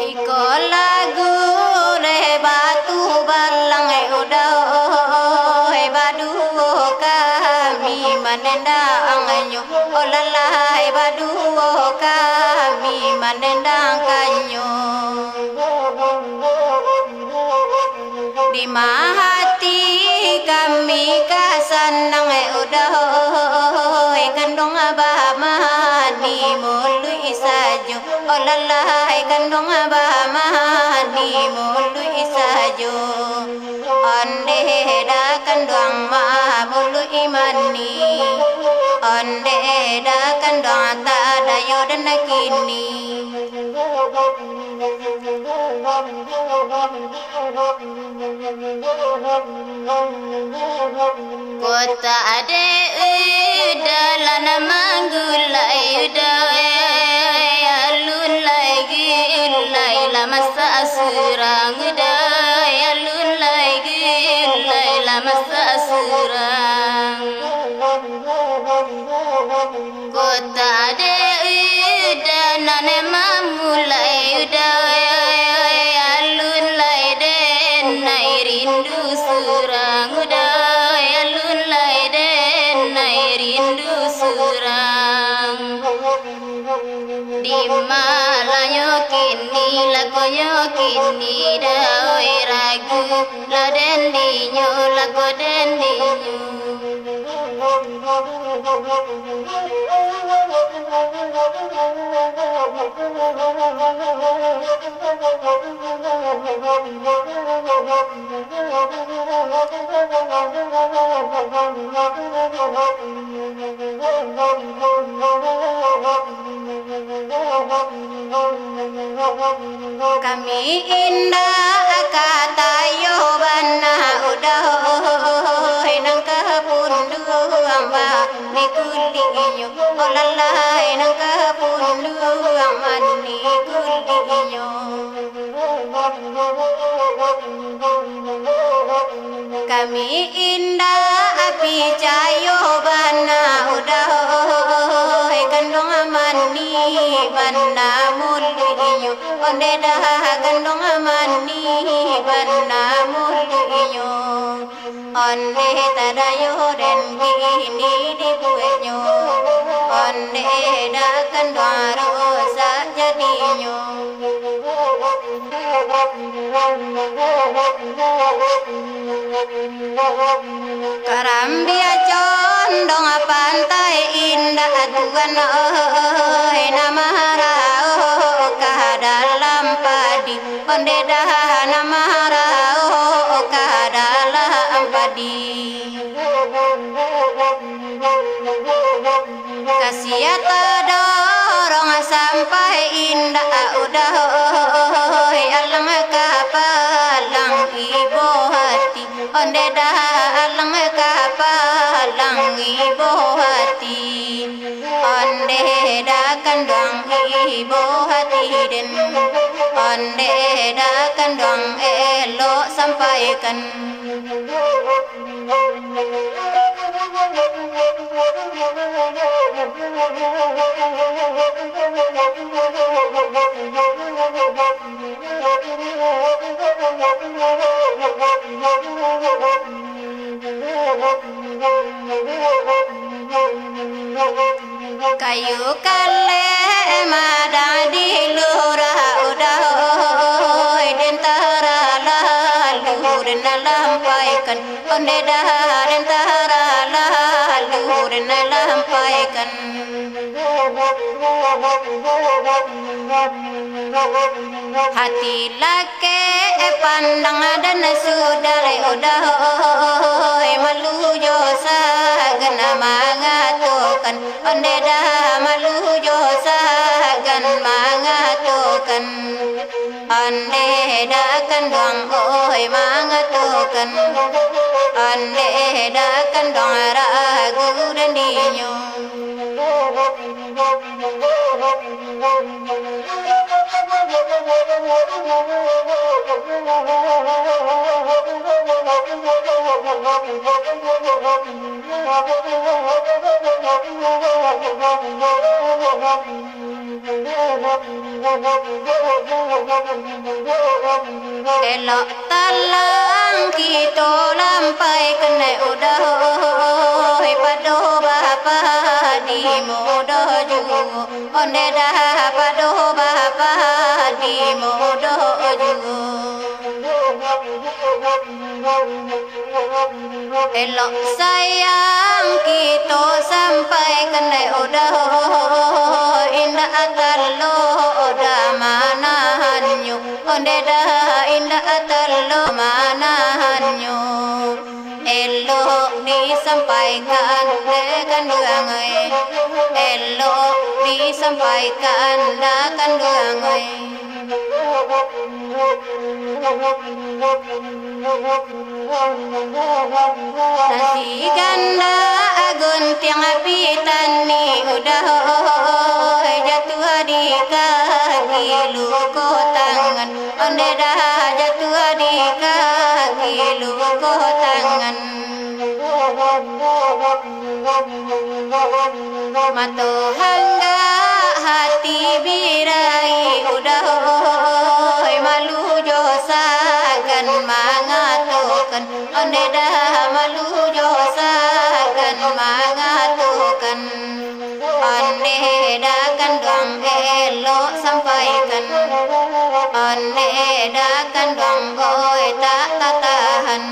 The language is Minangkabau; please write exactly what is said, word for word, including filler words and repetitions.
Iko lagu dek Batu Balang, eh, udah, eh, baduo kami mandandangnyo. Oh lalah, eh, baduo kami mandandangkannyo. Dima hati kami ka sanang, eh, udah, eh, kanduang abah mani muluik sajo. Oh lalah, eh, kanduang abah mani muluik sajo. Ondeh dah kanduang ma muluik mani. Ondeh dah kanduang tadayo den kini. Kota adek udah lah nak manggulai udah, alun lai gulai lah masak surang udah, alun lai gulai lah masak surang. Kota dek udah nan mamulai udah, alun lai den nai rindu surang udah, alun lai den nai rindu surang. Di malanyo kini, lakonyo kini, dawai ragu, lah den dinyo, lako den dinyo. Kami indak katayo bana udah, nan ka punduang ba ni kulinyo, oh lalai nan ka punduang mani kulinyo. Kami indak picayo bana udah, kanduang mani bana muluiknyo, onde dah kanduang mani bana muluiknyo. Onde tadayo den kini dibueknyo, onde dah kanduang rusak jadinyo. Karambia condong pantai indak tuan, oi, nan marau ka dalam padi. Onde dah nan marau ka dalam padi. Kasiah tadorong sampai indak udah, oi, alang kapalang ibo hati. Onde dah alang kapalang ibo hati. Onde dah kanduang ibo hati den. Onde dah kanduang elok sampaikan. Kayu kalek madah di lurah udah, oi, den taralalu den lampaikan, onde dah den taralalu den lampaikan. Hati lakek pandang dan sudah, udah malu jo sagan mangatokan, ondeh dah malu jo sagan mangatokan. Ondeh dah kanduang oi mangatokan, ondeh dah kanduang ragu dan dinyo. Elok talang kito lampaikan, udah pado bapadi mudo juo, ondeh dah pado bapadi mudo juo. Elok sayang kito sampaikan, udah indak talok dah manahannyo, ondeh dah indak talok manahannyo. Elok disampaikan dek kanduang oi, elok disampaikan dek kanduang oi. Nasi ganda guntiang pitani, udah jatuah di kaki luko tangan, ondeh dah jatuah di kaki luko tangan. Mato hanggak hati birai, udah malu jo sagan mangatokan, ondeh dah malu jo sagan mangatokan. Ondeh dah kanduang elok sampaikan, ondeh dah kanduang oi tak tatahan.